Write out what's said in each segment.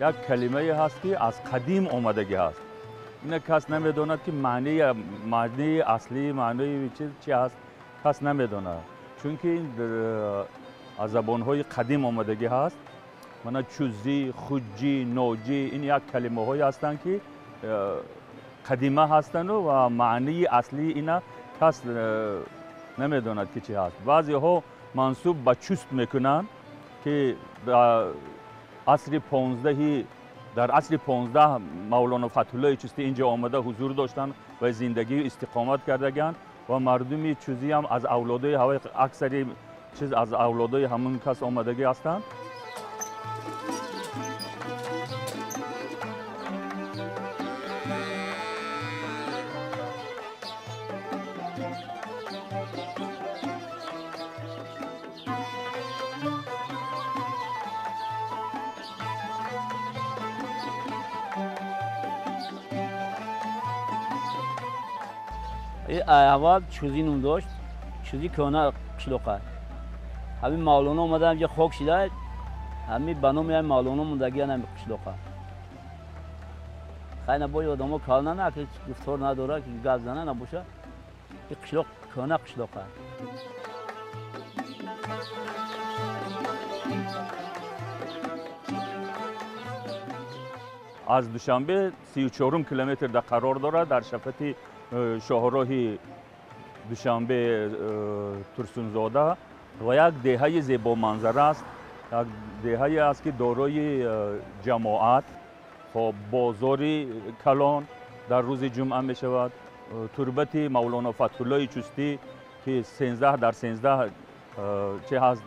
Як калимае ҳаст, ки аз қадим омадагӣ ҳаст. Ина кас намедонад, ки маънии аслии маънои чи ҳаст, кас намедонад. Чунки ин аз забонҳои қадим омадагӣ ҳаст. Мана чузӣ, хуҷӣ, ноҷӣ ин як калимаҳое ҳастанд, ки қадима ҳастанду ва маънии аслии ина кас намедонад, ки чи ҳаст. Баъзеҳо мансуб ба чуст мекунанд, ки асри понздаҳи дар асри 15 Мавлоно Фатҳуллои Чустӣ инҷо омада ҳузур доштанд ва зиндагию истиқомат кардагианд ва мардуми чузӣ ҳам аз авлодои ҳавои аксари чиз аз авлодои ҳамон кас омадагӣ ҳастанд. Аввал чузӣ ном дошт, чузӣ кӯҳна қишлоқа. Ҳамин Мавлоно омада инҷа хок шида, ҳамин ба номи ҳамин Мавлоно мондагиан ҳамин қишлоқа. Хай набои одамо кална на, ки гуфтор надора, ки гап зана набоша. Ин қишлоқ кӯҳна қишлоқа. Аз Душанбе 34 километр да қарор дорад дар шафати шоҳроҳи Душанбе Турсунзода ва як деҳаи зебоманзара аст. Як деҳае аст, ки дорои ҷамоат, хоб бозори калон дар рӯзи ҷумъа мешавад. Турбати Мавлоно Фатҳуллои Чустӣ, ки 13 дар 13 чи ҳаст,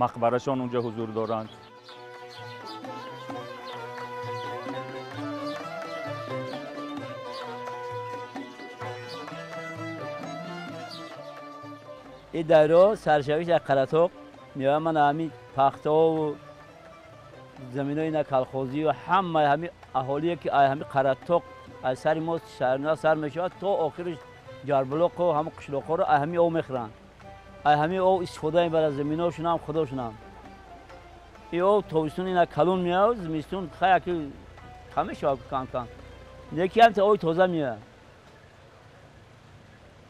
мақбарашон унҷа ҳузур доранд. Ин дарё саршавиш аз Қаратоқ меояд. Ман ҳамин пахтаҳову заминои на калхозию ҳамаи ҳамин аҳолие, ки аз ҳамин Қаратоқ аз сари мо сар мешавад то охириш Ҷарблоқу ҳамин қишлоқҳоро аз ҳамин об мехӯранд. Аз ҳамин об истифода мебарад заминошунам, худошунам. Ин об тобистон ина калон меояд, зимистон хаяки кам мешавад, кам-кам. Лекин ҳамта оби тоза меояд.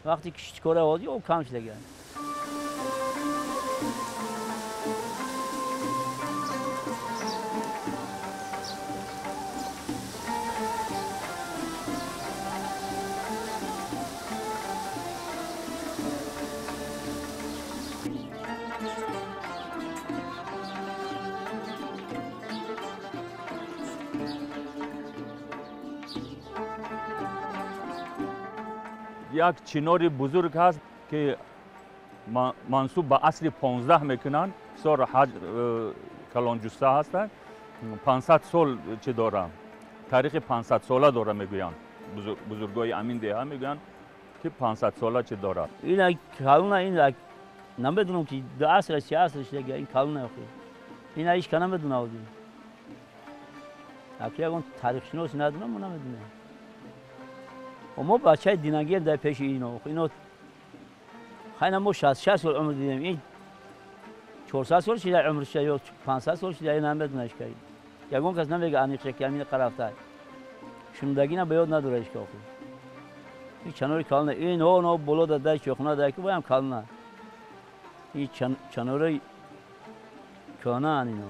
Вақте кишткора ҳозир об кам шудагиаст. Як чинори бузург ҳаст, ки мансуб ба асри 15 мекунанд. Бисёр ҳаҷ калонҷусса ҳастанд. 500 сол чӣ дорам, таърихи 500 сола дора мегӯянд. Бузургои амин деҳа мегӯянд, ки 500 сола чӣ дорад. Ин калона, ин намедонам, ки ду аср се аср шуда, ин калона охи. Ина ҳеч ка намедонам ҳозир. Аки ягон таърихшинос надонам, мо намедонем. Мо бачаи динагием дар пеши ино. Ино хайна мо 66 сол умр дидем. Ин 400 сол шуда умр шуда ё 500 сол шуда, ин намедонам ҳеч ка. Ягон кас намега аниқ ки ҳамин қарафта. Шунидагина ба ёд надора ҳеч ка охи. Ин чанори калона, ин но боло да дар чойхона да ки боям калона. Ин чанори кӯҳнаанд ино.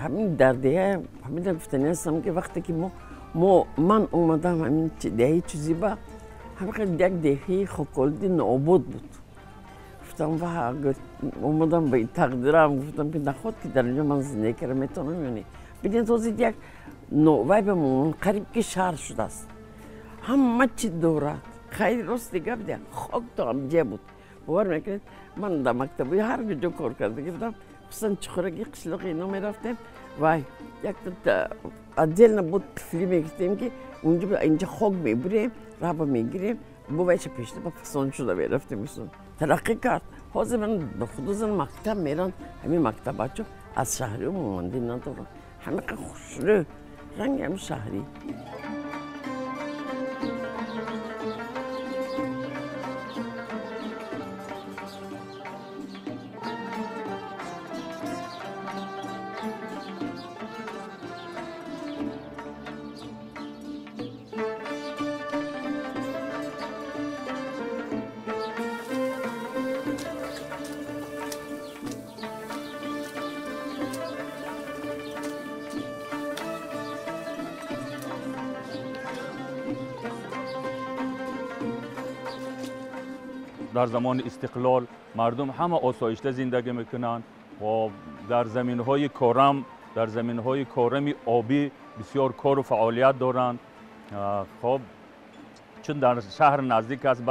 Ҳамин дар деҳа ҳамин гуфтани ҳастам, ки вақте ки мо ман омадам ҳамин деҳаи Чузиба, ҳамин як деҳаи хоколиди нообод буд. Гуфтам ва омадам ба тақдирам, гуфтам, ки наход ки дар инҷо ман зиндагӣ карда метавонам ё не. Бинед, ҳозир як вай ба қариб ки шаҳр шудааст, ҳама чи дорад. Хайр, рости гап де, хок то ҳамҷа буд. Бовар мекунед, ман дар мактабои ҳар куҷо кор кардагӣ будам, хусусан Чуқураги қишлоқи ино мерафтем. Вай якта отдельно буд тифли мегирифтем, ки унҷо инҷа хок мебурем, раба мегирем, бо вайша пешта ба фасон шуда мерафтем. Тараққӣ кард. Ҳозир ман ба худо зан мактаб меран, ҳамин мактабачо Аз шаҳрӣ монандӣ надорад. Ҳамақа хушрӯ, ранги ҳам шаҳрӣ. Дар замони истиқлол мардум ҳама осоишта зиндагӣ мекунанд ва дар заминҳои корам, дар заминҳои корами обӣ бисёр кору фаъолият доранд. Хоб чун дар шаҳр наздик аст,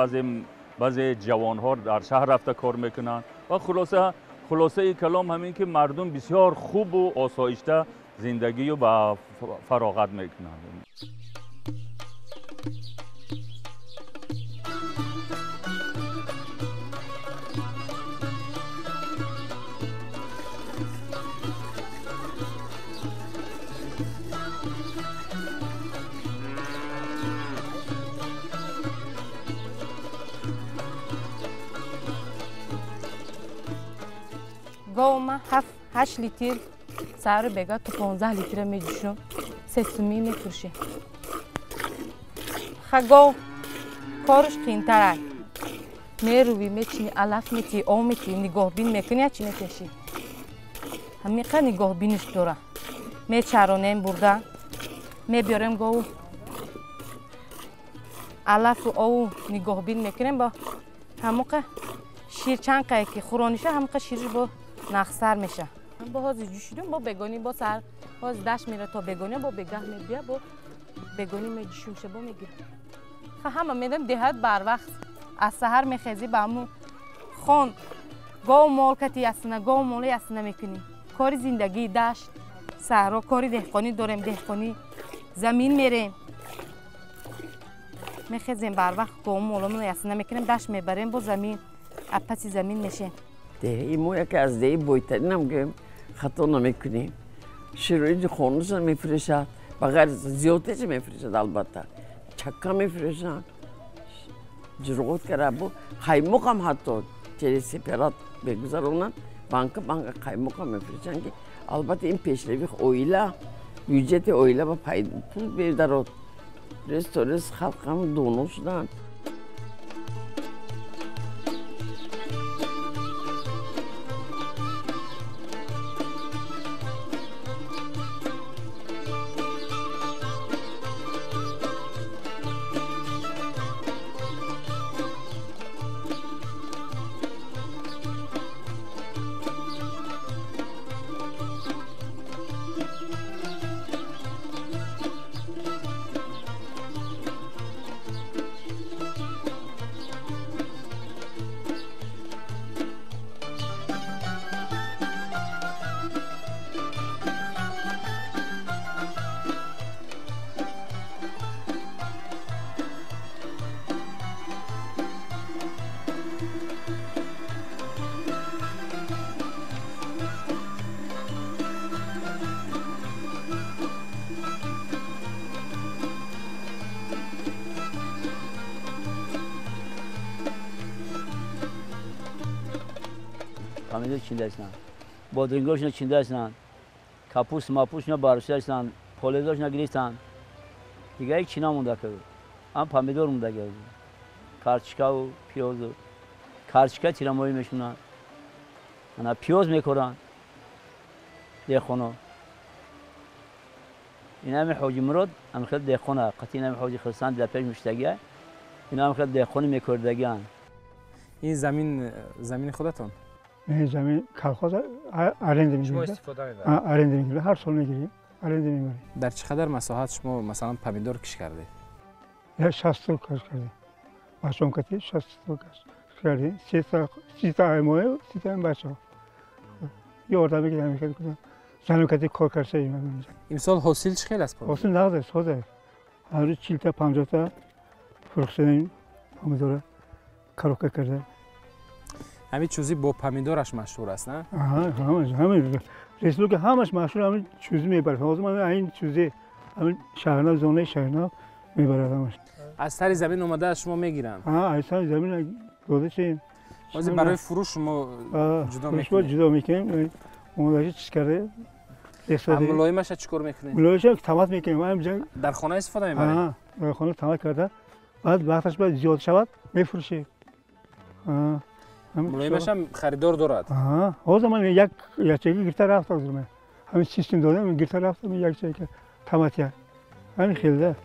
баъзе ҷавонҳо дар шаҳр рафта кор мекунанд ва хулосаи калом ҳамин ки мардум бисёр хубу осоишта зиндагию ба фароғат мекунанд. Гома 7-8 литр саҳари бега то 15 литра меҷӯшам, 3 сумӣ мефурӯшем. Ха гов корш қиинтар аст. Мерӯвӣ, мечинӣ, алаф метиҳӣ, об метиҳӣ, нигоҳбин мекунӣ, чӣ мекашӣ. Ҳамиқа нигоҳбиниш дора. Мечаронем бурда, мебиёрем гову алафу ову нигоҳбин мекунем, бо ҳамоқа шир чанд қае ки хӯрониша, ҳамоқа шириш бо нақсар меша. Бо ҳозир ҷӯшидум, бо бегонӣ, бо саҳар ҳозир дашт мера то бегонӣ, бо бегаҳ мебия, бо бегонӣ меҷӯшумша, бо мегирам. Ха ҳама медам деҳат барвақт аз саҳар мехезӣ ба ҳамун хон гов мол кати ясна, гов мола ясна мекунӣ. Кори зиндагии дашт, саҳро, кори деҳқонӣ дорем, деҳқонӣ замин мерем. Мехезем барвақт гов моломон ясна мекунем, дашт мебарем, бо замин аз паси замин мешем. Деҳаи мо яке аз деҳаи бойтаринам гӯем, хато намекунем. Широити хонаша мефурӯшад, ба ғайр зиёдташа мефурӯшад, албатта. Чакка мефурӯшанд, ҷурғот кара бо қаймоқам ҳатто через сепарат мегузаронанд, банка банка қаймоқам мефурӯшанд, ки албатта ин пешравии оила, бюҷети оила ба пул бедарод. Рӯз то рӯз халқам доно шуданд. Помидор чинда ҳастанд, бодрингошона чинда ҳастанд, капуст мапустшона баррасида ҳастанд, полезошона гирифтанд. Дигар ҳеҷ чӣ намонда ки. Ҳам помидор монда ки. Карчикаву пиёзу. Карчика тирамоӣ мешунанд. Ана пиёз мекоранд деҳқоно. Ин ҳами Ҳоҷи Мурод ҳам хел деҳқона, қатъи ин ҳами Ҳоҷи Хирсанд дар пеш муштагия, ин ҳам хел деҳқони мекордагианд. Ин замин замини худатон? Не, замин колхоз аренда мегирем. Шумо истифода мебаред? Аренда мегирем, ҳар сол мегирем, аренда мебарем. Дар чӣ қадар масоҳат шумо масалан помидор кишт кардед? 60 тонна кишт кардем. Бачаам кати 60 тонна кишт кардем. 30 та моя, 30 та бачаҳо. Ёрдам мегирем, мекунем. Занам кати кор карда. Имсол ҳосил чӣ хел аст? Ҳосил нағз аст, ҳозир. Ҳар рӯз 40 та 50 та фурӯхтем помидора, коробка карда. Ҳамин чӯзӣ бо помидораш машҳур аст, на? Ҳама Республика ҳамаш маҳсул ҳамин чӯзӣ мебарад. Ҳозир ман ин чӯзӣ ҳамин шаҳрнав, зонаи шаҳрнав мебарад ҳамаш. Аз сари замин омада аз шумо мегиранд? Аз сари замин дода шем. Ҳозир барои фурӯш шумо ҷудо мекунед? Ҷудо мекунем. Омодаги чиз карда. Мулоимаша чӣ кор мекунед? Мулоимаша тамат мекунем. Дар хона истифода мебаред? Дар хона тамат карда, баъд вақташ баъд зиёд шавад мефурӯшем. Мулоимашам харидор дорад? Ҳозир ман як ячейка гирифта рафтам. Ҳозир ман ҳамин систем додам, гирифта рафтам як ячейка таматия. Ҳамин хелда.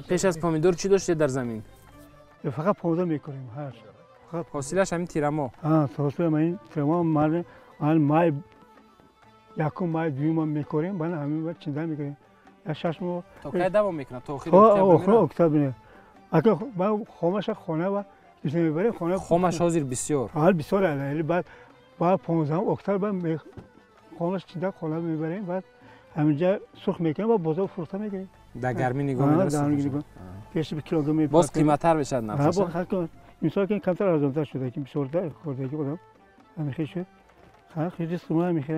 Пеш аз помидор чӣ доштед дар замин? Фақат помидор мекорем. Ҳосилаш ҳамин тирамо? Ҳосилаш ҳамин тирамо. Ман май якум май дуюм мекорем, баъд ҳамин баъд чинда мекунем. Як 6 моҳ. То кай давом мекунад? То охири октябр? Октябр. Ака ман хомаша хона ва мебарем хона. Хомаш ҳозир бисёр? Ҳал бисёр. Баъд баъд 15 октябр баъд хомаш чинда хона мебарем, баъд ҳаминҷа сурх мекунем ва бозор фурӯхта мекунем. Дар гармӣ нигоҳ медоред? Боз қиматтар мешавад нархаш? Имсол ки камтар арзонтар шуда, ки бисёртар хӯрдаги одам ҳамин шуд. Ризқи мо ҳамин хел.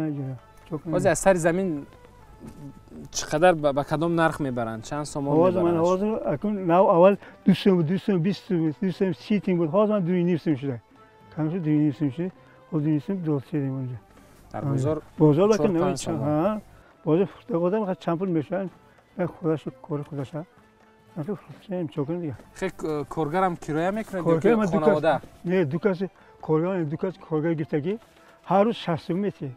Ҳозир аз сари замин чӣ қадар ба кадом нарх мебаранд? Чанд сомон мебаранд? Ҳозир акун нав аввал 2 сом, 2 сом 20 сом, 2 сом 30 сом буд. Ҳозир ман 2.5 сом шуда. Кам шуд 2.5 сом шуд. Ҳозир 2.5 сом 2 онҷа. Дар бозор бозор бозор фурӯхта одам чанд пул мешавад? Худаш кори худаша. Хе коргарам кироя мекунад ё ки хонавода? Не, ду кас коргар, ду кас коргар гирифтагӣ ҳар рӯз 60 сом метиҳ.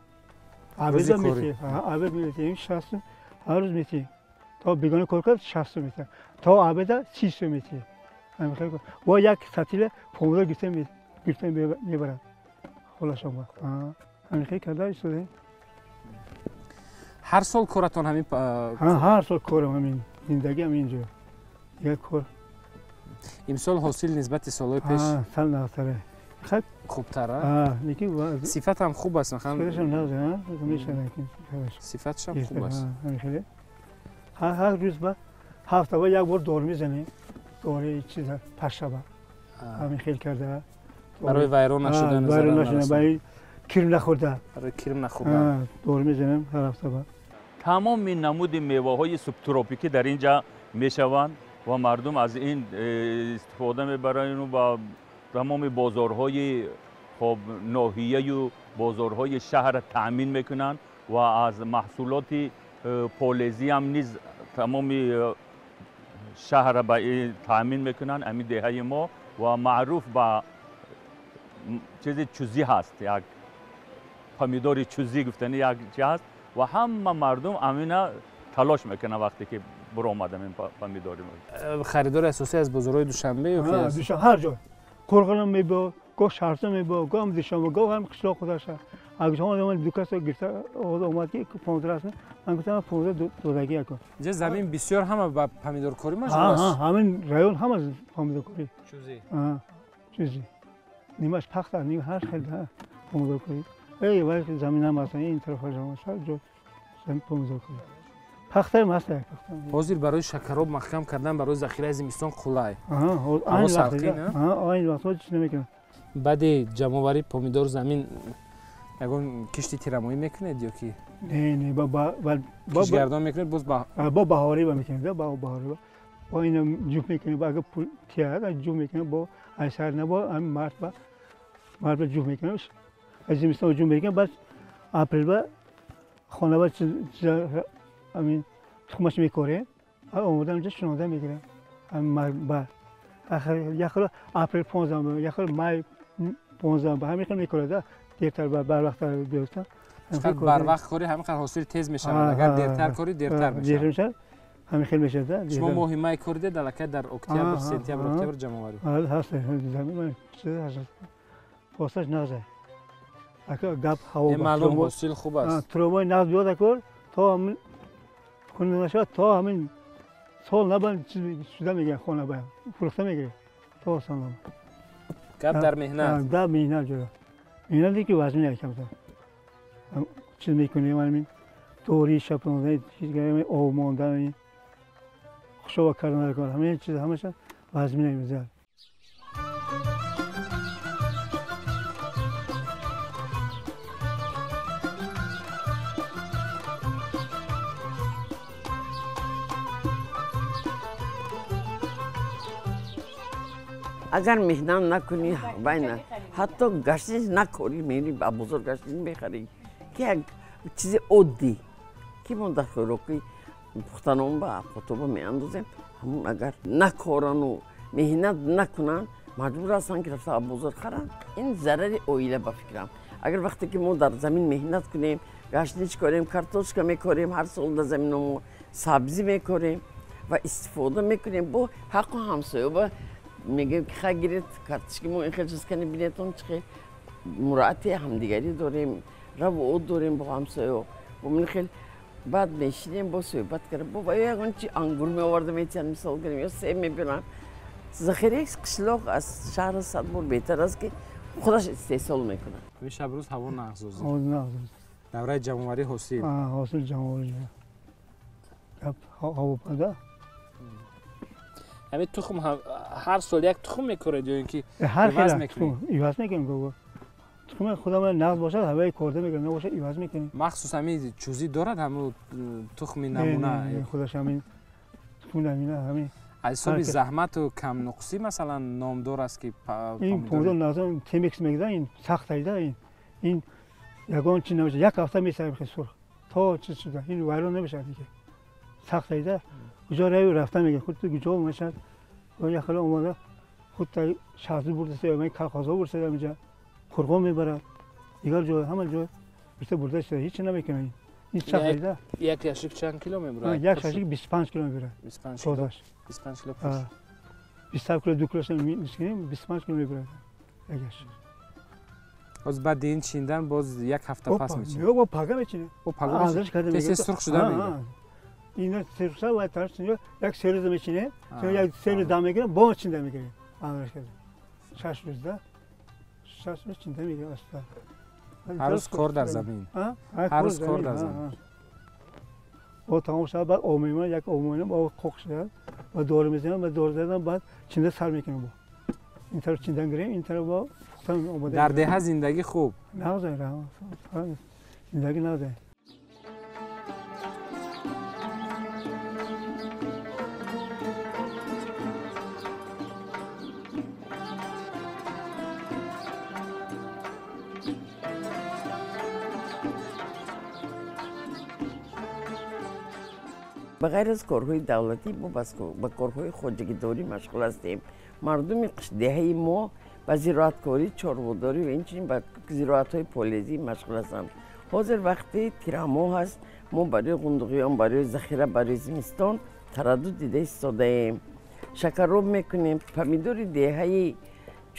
Абеда метиҳ, абед метиҳ, 60 сом ҳар рӯз метиҳ. То бегона кор кард 60 сом метиҳ. То абеда 30 сом метиҳ. Ҳамин хел. Во як сатила помидор гирифта мебарад. Хулоса мо. Ҳамин хел карда истодаем. Ҳар сол коратон ҳамин? Ҳар сол корам ҳамин, зиндагӣ ҳамин ҷо. Дигар кор. Имсол ҳосил нисбати солҳои пеш? Сал нағзтаре. Хубтар? Сифатам хуб аст? Сифатшам хуб аст. Ҳар рӯз ба ҳафта ба як бор дор мезанем. Дори чиза пашаба. Ҳамин хел карда. Барои вайрон нашудан, вайрон нашудан, барои кирм нахӯрда. Барои кирм нахӯрдан. Дор мезанем ҳар ҳафта ба. Тамоми намуди меваҳои субтропикӣ дар ин ҷа мешаванд ва мардум аз ин истифода мебаранд ва тамоми бозорҳои хоб ноҳияю бозорҳои шаҳр таъмин мекунанд ва аз маҳсулоти полезӣ ҳам низ тамоми шаҳрро таъмин мекунанд. Ҳамин деҳаи мо ва маъруф ба чизи чӯзӣ ҳаст, як помидори чӯзӣ гуфтани як чи ҳаст ва ҳама мардум ҳамина талош мекунанд вақте ки баромадам ин помидори. Харидори асосӣ аз бозорҳои Душанбе ё ки? Ҳар ҷой. Қурғонам мебиёд, гоҳ Шаҳрсо мебиёд, гоҳ ҳам Душанбе, гоҳ ҳам қишлоқ худаша. Агар ду кас гирифта омад ки помидор аст, ман гуфтам помидор додагӣ якун. Инҷа замин бисёр ҳама ба помидоркорӣ машғул аст? Ҳамин район ҳама помидоркорӣ. Чӯзӣ? Чӯзӣ. Нимаш пахта, ним ҳар хел помидоркорӣ. Эй вай замин ҳам аст, ин тараф ҳар ҷо замин помидоркорӣ. Пахтаам ҳаст. Ҳозир барои шакароб маҳкам кардан барои захираи зимистон қулай. Ҳаво сарқин, айн вақтҳо чиз намекунад. Баъди ҷамъоварии помидор замин ягон кишти тирамоӣ мекунед ё ки? Не, не, киштгардон мекунед боз бо баҳорӣ ба мекунед, бо баҳорӣ. Бо ина ҷуфт мекунед, агар пул тияд, ҷуфт мекунед, бо айсар на бо ҳамин март ба ҷуфт мекунед. Аз зимистон ҷуфт мекунед, баъд апрел ба хона ба ҳамин тухмаш мекорем, омода инҷа шунонда мегирем. Як хел апрел 15, як хел май 15, ҳамин хел мекорад, дертар барвақттар биёфта. Барвақт корӣ ҳамин қадр ҳосил тез мешавад, агар дертар корӣ дертар мешавад. ҳамин хел мешавад. Шумо моҳи май коридед, аллакай дар октябр, сентябр, октябр ҷамъоварӣ. Ҳаст, замин хосташ нағз. Ака гап ҳаво маълум ҳосил хуб аст. Тромои нағз биёд акор то ҳамин хунук нашавад, то ҳамин сол набанд шуда мегирад, хона баям фурӯхта мегирад то сол набанд. Гап дар меҳнат. Дар меҳнат ҷӯра. Меҳнате ки вазмин аст камтар. Чиз мекунем ҳамин дори шапонда, чиз об мондан, хушоба кардан, ҳамин чиз ҳамаша вазмин аст. Агар меҳнат накунӣ, байна ҳатто гаштиш накорӣ, мери ба бозор гаштиш мехарӣ, ки як чизи оддӣ ки мо дар хӯроки пухтанон ба қутоба меандозем, ҳамон агар накорану меҳнат накунанд, маҷбур ҳастанд ки рафта бозор харанд. Ин зарари оила ба фикрам. Агар вақте ки мо дар замин меҳнат кунем, гаштнич корем, картошка мекорем, ҳар сол дар замино мо сабзӣ мекорем ва истифода мекунем, бо ҳаққу ҳамсоя мегӯем ки хай гиред картошки мо ин хел чиз кани бинетон чӣ хел муроати ҳамдигарӣ дорем, раву од дорем бо ҳамсоё. Бо мин хел баъд мешинем, бо суҳбат кардем, бо ягон чи ангур меоварда метиҳанд, мисол гирем, ё себ мебиранд. Захираи қишлоқ аз шаҳр 100 бор беҳтар аст, ки худаш истеҳсол мекунад. Ҳамин шабрӯз ҳаво нағзозӣ. Давраи ҷамъоварӣ ҳосил. Ҳосил ҷамъоварӣ. Ҳаво пада. Ҳамин тухм ҳар сол як тухм мекоред ё ин ки иваз мекунед? Иваз мекунем. Тухми худамон нағз бошад, ҳаваи корда мекунем, набошад иваз мекунем. Махсус ҳамин чӯзӣ дорад ҳамун тухми намуна? Худаш ҳамин тухми намуна ҳамин. Аз ҳисоби заҳмату камнуқсӣ масалан номдор аст ки ин помидор нағз темекс мегирад, ин сахт айда, ин ягон чи намешавад, як ҳафта месарем хел сурх то чиз шуда, ин вайрон намешавад дига. Сахт айда, куҷо рави рафта мегирад, худ куҷо мешавад. Яхела омада худ шаҳзу бурдаста, колхозҳо бурдаста, инҷа қурғон мебарад, дигар ҷой ҳама ҷой бурда бурда шуда, ҳеч намекунад. Ин сахт айда. Як яшик чанд кило мебурад? Як яшик 25 кило мебурад. 25 кило. 25 кило пуш. 27 кило, 2 килоша мискинем, 25 кило мебурад як яшик. Боз баъди ин чиндан боз як ҳафта пас мечинед? Ё, бо пага мечинем. Бо пага мечинед. Тез сурх шуда мегирад. Ина серса ва тарс як се рӯз мечинем, як се рӯз дам мегирем, бо чинда мегирем. Анраш карда. 6 рӯз да. 6 рӯз чинда мегирем аста. Ҳар рӯз кор дар замин. Ҳар рӯз кор дар замин. О тамом шуд, баъд об мемонад, як об мемонад, об қоқ шуда, ва дору мезанем, ва дору задан баъд чинда сар мекунем бо. Ин тараф чиндан гирем, ин тараф бо пухтан омода. Дар деҳа зиндагӣ хуб. Нағз, зиндагӣ нағз. Ба ғайр аз корҳои давлатӣ мо ба корҳои хоҷагидорӣ машғул ҳастем. Мардуми деҳаи мо ба зироаткорӣ, чорводорӣ ва инчунин ба зироатҳои полезӣ машғул ҳастанд. Ҳозир вақти тирамоҳ аст, мо барои ғундуғиён, барои захира, барои зимистон тараддуд дида истодаем. Шакароб мекунем. Помидори деҳаи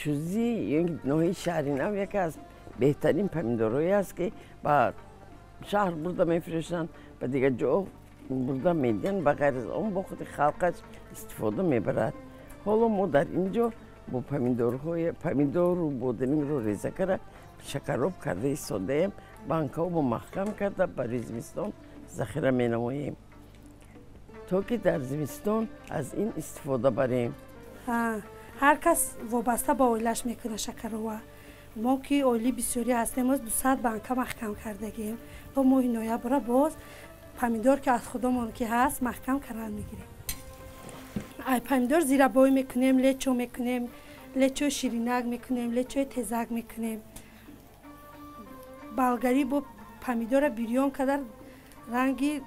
Чӯзӣ ё ноҳияи шаҳри нав яке аз беҳтарин помидорҳое аст, ки ба шаҳр бурда мефурӯшанд, ба дигар ҷо бурда медиҳанд, ба ғайр аз он бо худи халқаш истифода мебарад. Ҳоло мо дар ин ҷо бо помидору бодирингро реза карда, шакароб карда истодаем, банкаҳо бо маҳкам карда барои зимистон захира менамоем, то ки дар зимистон аз ин истифода барем. Ҳар кас вобаста ба оилааш мекунад шакарова. Мо ки оилаи бисёрӣ ҳастем, 200 банка маҳкам кардагием. То моҳи ноябра боз помидор ки аз худомон ки ҳаст маҳкам кардан мегирем. Ай помидор зирабой мекунем, лечо мекунем, лечои ширинак мекунем, лечои тезак мекунем. Болгарӣ бо помидора бирён карда ранги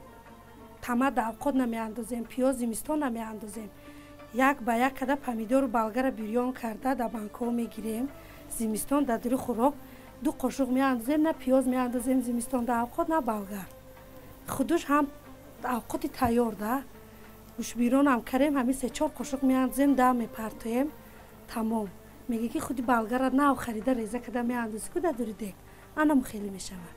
тама давқот намеандозем, пиёз зимистон намеандозем. Як ба як карда помидору болгара бирён карда дар банкҳо мегирем. Зимистон дар дури хӯрок 2 қошуқ меандозем, на пиёз меандозем зимистон дар авқот, на болгар. Худуш ҳам авқоти тайёр да. Гӯшбирон ҳам карем, ҳамин 3-4 қошуқ меандозем, да мепартоем, тамом. Мегӣ ки худи балгара нав харида реза карда меандозӣ ку дар дури дег, анам хеле мешавад.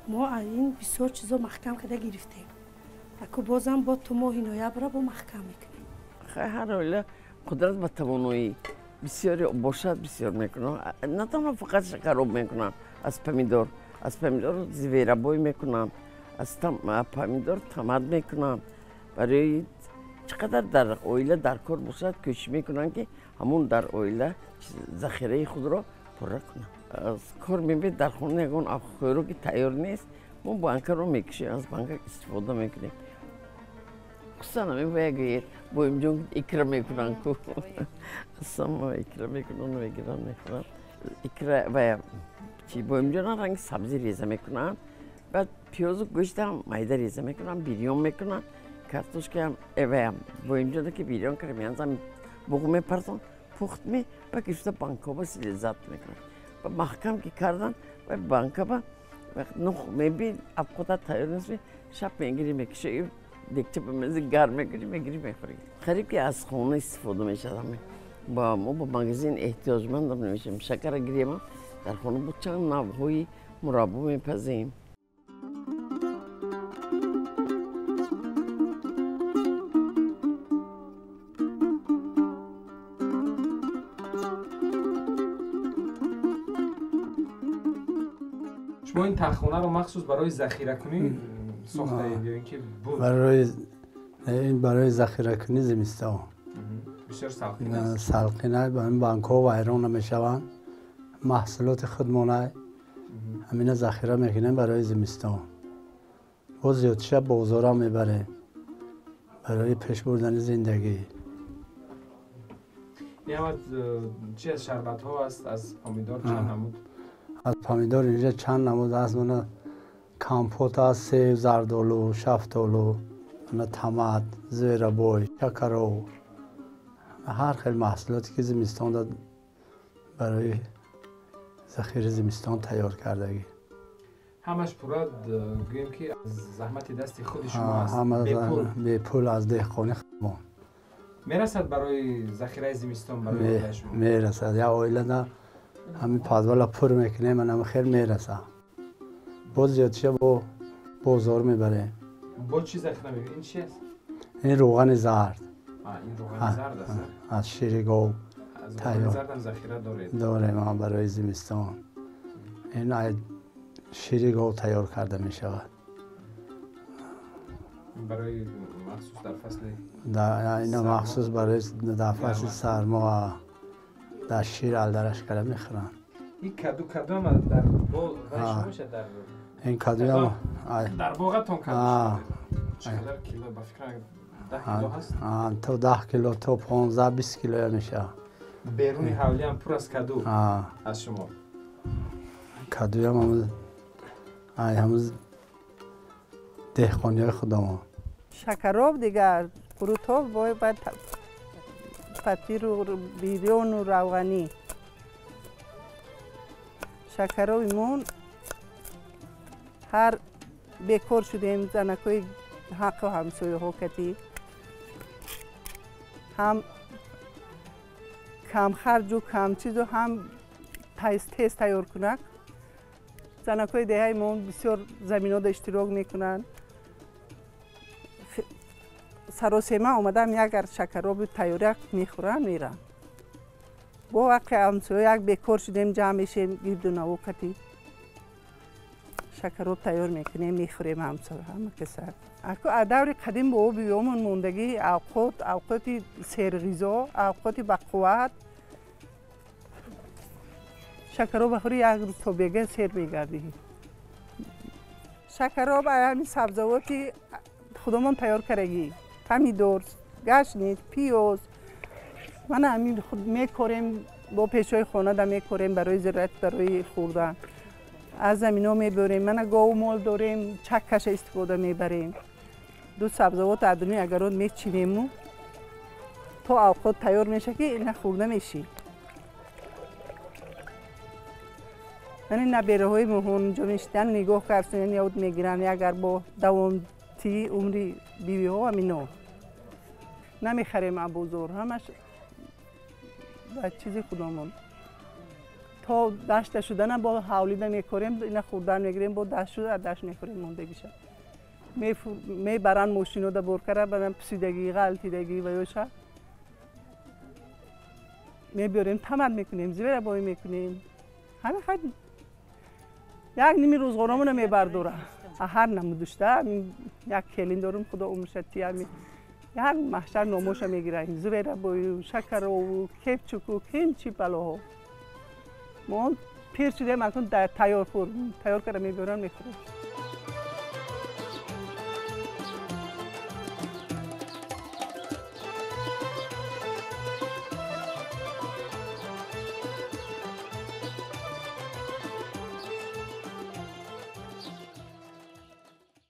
Мо ин бисёр чизо маҳкам карда гирифтем. Аку бозам бо то моҳи ноябра бо маҳкам мекунем. Ҳар оила қудрат ба тавоноӣ бисёре бошад, бисёр мекунанд. На танҳо фақат шакароб мекунанд, аз помидор зверобой мекунанд, аз помидор тамад мекунанд. Барои чӣ қадар дар оила дар кор бошад, кӯшиш мекунанд ки ҳамон дар оила захираи худро пурра кунанд. Аз кор мебинед, дар хона ягон хӯроки тайёр нест, мо банкаро мекушем, аз банка истифода мекунем. Хусусан ҳамин боягӯед боимҷон икра мекунанд ку. Асама икра мекунанд, мегиранд, мехӯранд. Икра ва чи боимҷонам ранги сабзӣ реза мекунанд, баъд пиёзу гӯштам майда реза мекунанд, бирён мекунанд, картошкаам эваям боимҷона ки бирён кара меандозам, буғ мепартон, пухт ме, ба гирифта банкаба лаззат мекунанд. Ба маҳкам ки кардан, ва банкаба нух меби, абқота тайёр нест, шаб мегирӣ, мекушӣ, дегча ба мези гарм мекунӣ, мегирӣ, мехӯрӣ. Қариб ки аз хона истифода мешавад. Ба мо ба магазин эҳтиёҷмандам намешавем. Шакара гиремам, дар хона бо чанд навъҳои мураббо мепазем. Шумо ин таххонаро махсус барои захиракунӣ сохтаед ё ин ки буд? Барои захиракунӣ зимистон. Бисёр салқин аст. Салқин аст, ба ин банкҳо вайрон намешаванд. Маҳсулоти худмона ҳамина захира мекунем барои зимистон. Боз зиёдтиша бозорам мебарем барои пеш бурдани зиндагӣ. Ин ҳама чи аз шарбатҳо аст? Аз помидор чанд намуд? Аз помидор инҷа чанд намуд аст. Мана компот аст, себ, зардолу, шафтолу, мана томат, зверобой, шакаров, ҳар хел маҳсулоте ки зимистон барои захираи зимистон тайёр кардагӣ. Ҳамаш пурра гӯем ки аз заҳмати дасти худи шумо аст, бепул аз деҳқони худмон. Мерасад барои захираи зимистон барои оилаи шумо? Мерасад. Як оилада ҳамин подвала пур мекунем, манам хел мерасад. Боз зиёдтиша бо бозор мебарем. Бо чӣ захира мекунед? Ин чи аст? Ин рӯғани зард. Ин рӯғани зард аст? Аз шири гов тайёр. Зардам захира доред? Дорем барои зимистон. Ин шири гов тайёр карда мешавад. Барои махсус дар фасли ина махсус барои дар фасли сармо дар шир алдараш карда мехӯранд. Ин каду кадом дар боғ бошад? Дар ин кадуям дар боғатон каду чӣ қадар кило? Ба фикрам 10 кило ҳаст? То 10 кило, то 15-20 килоя мешавад. Беруни ҳавлиам пур аз каду аз шумо. Кадуям ҳамун деҳқониҳои худамон. Шакароб дигар қурутоб бояд патиру бирёну равғанӣ. Шакароби мон ҳар бекор шудем, занакҳои ҳаққу ҳамсояҳо катӣ ҳам камхарҷу камчизу ҳам тез тайёр кунак. Занакҳои деҳаи мо бисёр заминода иштирок мекунанд. Саросема омадам ягар шакароби тайёрак мехӯранд, меранд. Бо вақти ҳамсоя як бекор шудем, ҷамъ мешем гирду наво катӣ шакароб тайёр мекунем, мехӯрем ҳамсоя ҳама каса. Аку аз даври қадим бо бибиёмон мондагӣ авқот, авқоти серғизо, авқоти бақувват. Шакароб бахӯрӣ як рӯз то бега сер мегардӣ. Шакароб ҳамин сабзавоти худамон тайёр кардагӣ, помидор, гашнич, пиёз. Мана ҳамин худ мекорем, бо пешҳои хонада мекорем барои зироат, барои хӯрдан. Аз замино мебарем, мана гову мол дорем, чаккаша истифода мебарем. Ду сабзавот аз дуни агарот мечинему то авқот тайёр меша ки ина хӯрда мешӣ. Мана набераҳои моҳон ҷо мешидан, нигоҳ кардан, ёд мегиранд, агар бо давомти умри бибиҳо ҳамино. Намехарем аз бозор, ҳамаш ба чизи худомон. То дашта шудана бо ҳавлида мекорем, ина хӯрдан мегирем, бо дашт шуда аз дашт мехӯрем мондагиша. Мебаранд мошинода бор кара, баъдан пусидагӣ, ғалтидагӣ ва ёша мебиёрем, тамад мекунем, зверобой мекунем. Ҳама хай як ними рӯзғоромона мебардора. Ҳар намудушта як келин дорум, худо умрша тия, як маҳшар номоша мегирем. Зверобою, шакарову, кепчуку, кимчи балоҳо. Мо пир шудем, акнун тайёр хӯр, тайёр кара мебиёрам, мехӯрем.